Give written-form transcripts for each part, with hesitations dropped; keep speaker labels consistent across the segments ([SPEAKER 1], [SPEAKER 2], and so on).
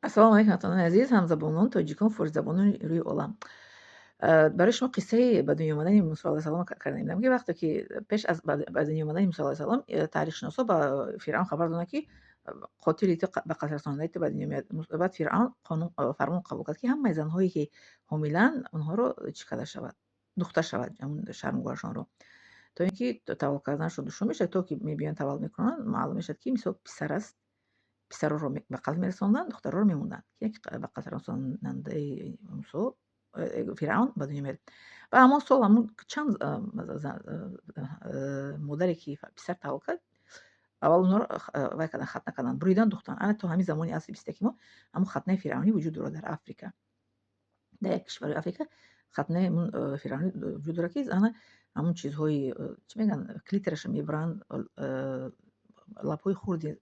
[SPEAKER 1] Ассалому алайкум, ҳамватанони азиз, ҳамзабонон, тоҷикон, форсизабонони рӯи олам. Барои шумо қиссаи ба дунё омадани Мусо алайҳиссалом карда мебинам, ки вақте ки пеш аз ба дунё омадани Мусо алайҳиссалом таърихшиносҳо ба Фиръавн хабар доданд, ки қотили ту, ба қатлрасонандаи ту ба дунё меояд. Баъд Фиръавн қонун, фармон қабул кард, ки ҳамаи занҳое, ки ҳомилаанд, онҳоро чӣ карда шавад, духта шавад ҳамун шармгоҳашонро, то ин ки таваллуд карданашон душвор мешавад. То ки мебиёянд, таваллуд мекунанд, маълум мешавад, ки мисол писар аст. Писарҳоро ба қатл мерасонданд, духтарҳоро мемонданд. Ки ба қатлрасонандаи Мусо, Фиръавн ба дунё меояд. Ва ҳамон сол ҳамун чанд модаре, ки писар таваллуд кард, аввал онҳоро вай карданд, хатна карданд, буридан, духтанд. Ана то ҳамин замони асри 21-и мо ҳамун хатнаи фиръавнӣ вуҷуд дорад дар Африка. Дар як кишвари Африка хатнаи фиръавнӣ вуҷуд дорад, ки ана ҳамун чизҳои, чӣ мегӯянд, клитораша мебаранд, лабҳои хурди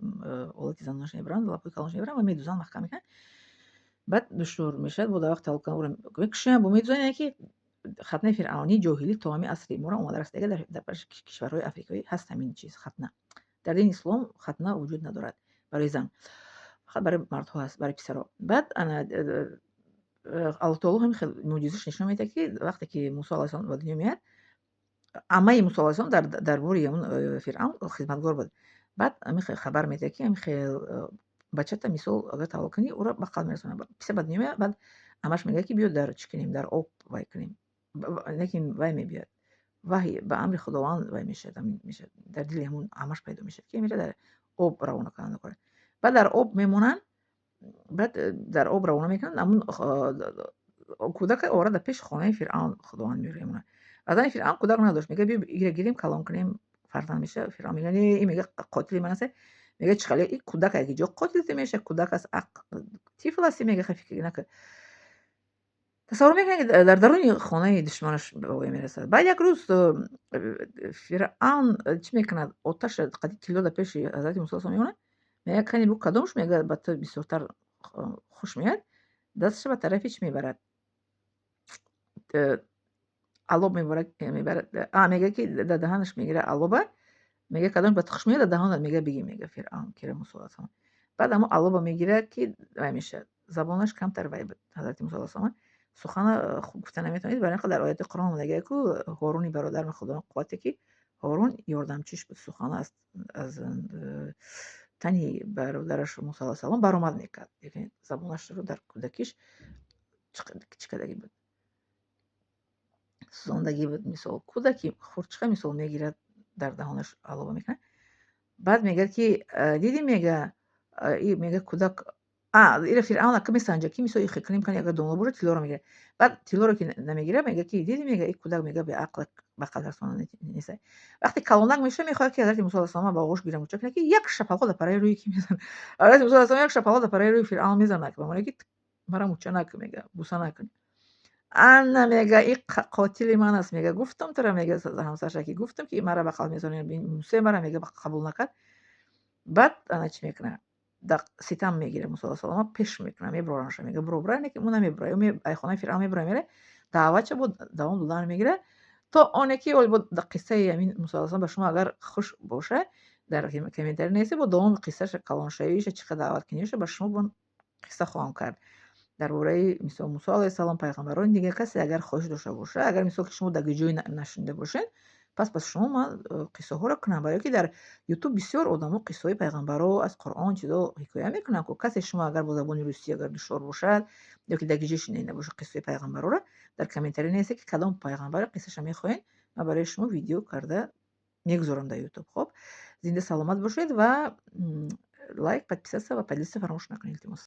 [SPEAKER 1] олати занонаша мебаранд, лабҳои калонша мебаранд ва медузанд, маҳкам мекунанд. Баъд душвор мешавад, бо дар вақти таваллуд кардан ӯро мекушоянд, бо медузанд. Яъне ки хатнаи фиръавнӣ ҷоҳилӣ то ҳамин асри моро омада расида. Дар кишварҳои африкоӣ ҳаст ҳамин чиз, хатна. Дар дини ислом хатна вуҷуд надорад барои зан, фақат барои мардҳо ҳаст, барои писарҳо. Баъд ана Аллоҳ таоло ҳамин хел мӯъҷизаш нишон медиҳад, ки вақте ки Мусо алайҳиссалом ба дунё меояд, аммаи Мусо алайҳиссалом дар дарбори ҳамун Фиръавн хизматгор буд. Баъд ҳамин хел хабар медиҳад, ки ҳамин хел бачата, мисол, агар таваллуд кунӣ, ӯро ба қатл мерасонанд. Писар ба дунё меояд. Баъд аммаш мегӯяд, ки биё, дар чӣ кунем, дар об вай кунем. Лекин вай мебиёяд, ваҳй ба амри Худованд вай мешавад, мешавад, дар дили ҳамун аммаш пайдо мешавад, ки мера дар об равона кунанд. Баъд дар об мемонанд, баъд дар об равона мекунанд. Ҳамун кӯдака оварда, дар пеши хонаи Фиръавн Худованд мемонад. Ва зани Фиръавн кӯдак надошт. Мегӯяд: «Биё, ира гирем, калон кунем, фарзанд мешавад». Фиръавн мегӯяд: «Не, ин, мега, қотили ман аст». Мегӯяд: «Чӣ хеле ин кӯдак ки ҷо қотили мешавад? Кӯдак аст, тифл ҳасти», мега, фикр накун. Тасаввур мекунед, ки дар даруни хонаи душманаш ба воя мерасад. Баъд як рӯз Фиръавн чӣ мекунад? Оташа қади тилло дар пеши ҳазрати Мусо мемонад. Мегӯяд: «Кани, бу, кадомаш, мега, ба ту бисёртар хуш меояд?» Дасташа ба тарафи чӣ мебарад? Алоб мебарад, мебарад. Мегӯяд, ки дар даҳанаш мегирад алоба. Мегӯяд: «Кадомаш ба ту хуш меояд, дар даҳонат, мега, бигир», мега Фиръавн кира Мусо алайҳиссалом. Баъд ҳамон алоба мегирад, ки вай мешавад. Забонаш камтар вай буд. Ҳазрати Мусо алайҳиссалом сухана хуб гуфта наметавонид. Барои ин қадар дар ояти Қуръон омадагия ку Ҳоруни бародари Худованд қуввате, ки Ҳорун ёрдамчиш буд, сухана аз тани бародараш Мусо алайҳиссалом баромад мекард. Лекин забонашро дар кӯдакиш чӣ кардагӣ буд? Сӯзондагӣ буд. Мисол, кӯдаки хурдчиқа, мисол, мегирад, дар даҳонаш алова мекунад. Баъд мегӯяд, ки дидӣ, мега, и, мега, кӯдак ира Фиръавн ака месанҷад, ки мисол ихе кунем, кани агар доно бошад, тиллоро мегирад. Баъд тиллоро ки намегирад, мегӯяд, ки дидӣ, мега, и кӯдак, мега, беақл, ба қадр расонда нест. Вақте калонак мешавад, мехоҳад, ки ҳазрати Мусо алайҳиссалом ба оғӯш гирад, муча кунад, ки як шапалоқ дар параи рӯи ки мезанад. Ҳазрати Мусо алайҳиссалом як шапалоқ дар параи рӯи Фиръавн мезанад, ба маъное ки мара муча накун, мега, буса накун. Ана, мега, и қотили ман аст, мега, гуфтам тура, мега ҳамсарша, ки гуфтам, ки мара ба қатл мерасонӣ. Мусо мара, мега, қабул накард. Баъд ана чӣ мекунад? Ситам мегирад Мусо алайҳиссалом, пеш мекунад, мебаронаша, мега: «Буро, бура». Не ки ӯ намебурад, ӯ хонаи Фиръавн мебурад, меравад, даъватша бо давом додан мегирад, то оне ки оли бо қиссаи ҳамин Мусо алайҳиссалом ба шумо агар хуш бошад, дар комментарий нависед. Бо давоми қиссаша, калоншавиша, чӣ қадр даъваткуниша ба шумо бо қисса хоҳам кард дар бораи, мисол, Мусо алайҳиссалом, пайғамбарони дигар. Касе агар хоҳиш дошта бошад, агар, мисол, ки шумо дар ҷое нашунида бошед, пас ба шумо ман қиссаҳоро кунам, барое ки дар Ютуб бисёр одамо қиссаҳои пайғамбаро аз Қуръон, чизо ҳикоя мекунанд ку. Касе шумо агар бо забони русӣ агар душвор бошад ё ки дар ҷое шунида бошад қиссаи пайғамбароро, дар комментарий нависед, ки кадом пайғамбарро қиссаша мехоҳед, ман барои шумо видео карда мегузорам дар Ютуб. Хоб, зинда саломат бошед ва лайк, подписаться ва поделиться фаромӯш накунед, илтимос.